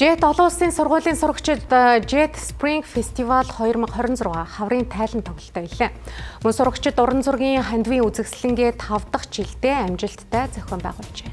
Jet олон улсын сургуулийн сурагчид Jet Spring Festival 2026 хаврын тайлан тоглолтоо хийлээ. Мөн сурагчид уран зургийн хандивын үзэсгэлэнгээ 5 дахь жилдээ амжилттай зохион байгуулжээ.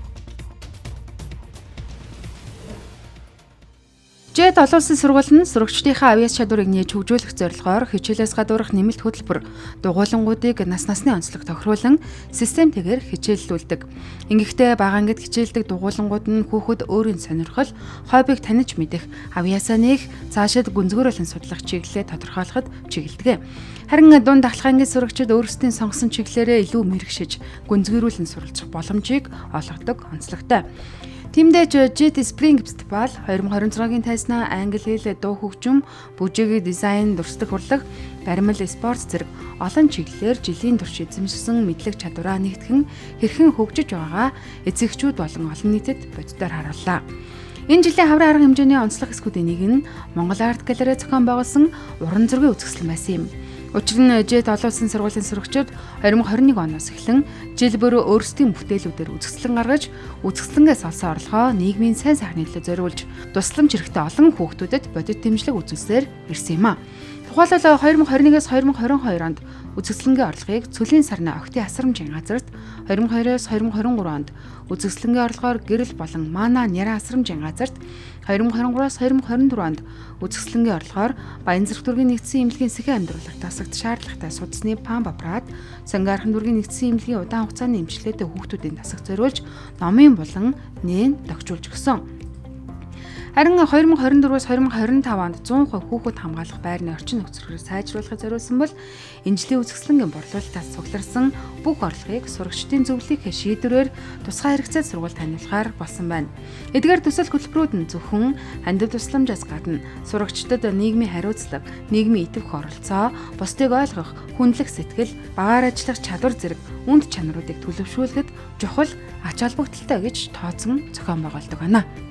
Jet олон улсын сургууль нь сурагчдынхаа авьяас чадварыг нээж хөгжүүлэх зорилгоор хичээлээс гадуурх нэмэлт хөтөлбөр дугуйлангуудыг нас насны онцлог тохируулан системтэйгээр хичээллүүлдэг. Ингэхдээ бага ангид хичээлдэг дугуйлангууд нь хүүхэд өөрийн сонирхол, хоббиг таниж мэдэх, авьяасаа нээх, цаашид гүнзгийрүүлэн судлах чиглэлээ тодорхойлоход чиглэдэг. Харин дунд ахлах ангийн сурагчид өөрсдийн сонгосон чиглэлээрээ илүү мэрэгшиж, гүнзгийрүүлэн суралцах боломжийг олгодог онцлогтой. Тэмдэж Jet Spring Festival 2026-гийн тайзнаа англи хэл, дуу хөгжим, бүжиг, дизайн, дүрслэх урлаг, баримл, спорт зэрэг олон чиглэлээр жилийн турш эзэмшсэн мэдлэг чадвараа нэгтгэн хэрхэн хөгжиж байгаагаа эцэгчүүд болон олон нийтэд боддоор харууллаа. Энэ жилийн хаврын арга хэмжээний онцлог хэсгүүдийн нэг нь Монгол Арт Галерей зохион байгуулсан уран зургийн үзэсгэлэн байсан юм. Учир нь Jet олон улсын сургуулийн сурагчид 2021 оноос эхлэн жил бүр өөрсдийн бүтээлүүдээр үзэсгэлэн гаргаж, үзэсгэлэнгээс олсон орлогоо нийгмийн сайн сайхны төлөө зориулж тусламж хэрэгтэй олон хүүхдүүдэд бодит дэмжлэг үзүүлсээр ирсэн юм а. Тухайлбал 2021-ээс 2022 онд үзэсгэлэнгийн орлогыг цөлийн сарны огтын асрамжийн газарт, 2022-оос 2023 онд үзэсгэлэнгийн орлогоор гэрэл болон мана няраа асрамжийн газарт, 2023-аас 2024 онд үзэсгэлэнгийн орлогоор Баянзарх дүүргийн нэгдсэн эмнэлгийн сэхэн амьдруулах тасагт шаардлагатай судасны памп аппарат, Сонгиархан дүүргийн нэгдсэн эмнэлгийн удаан хугацааны эмчилгээтэй хүүхдүүдийн тасагт зориулж номын болон нээн тогтжуулж өгсөн. Харин 2024-өөс 2025 онд 100% хүүхэд хамгаалах байрны орчин нөхцөлийг сайжруулахыг зориулсан бол энэ жилийн үзэсгэлэнгийн борлуулалтаас цугларсан бүх орлогыг сурагчдын зөвлөлийнхээ шийдвэрээр тусгай хэрэгцээд сургуульд ханиулахаар болсон байна. Эдгээр төсөл хөтөлбөрүүд нь зөвхөн хандив тусламжаас гадна сурагчдад нийгмийн хариуцлага, нийгмийн идэвх оролцоо, бусдыг ойлгох, хүндлэх сэтгэл, багаар ажиллах чадвар зэрэг үнд чанаруудыг төлөвшүүлэхэд чухал ач холбогдолтой гэж тооцон зохион байгуулдаг байна.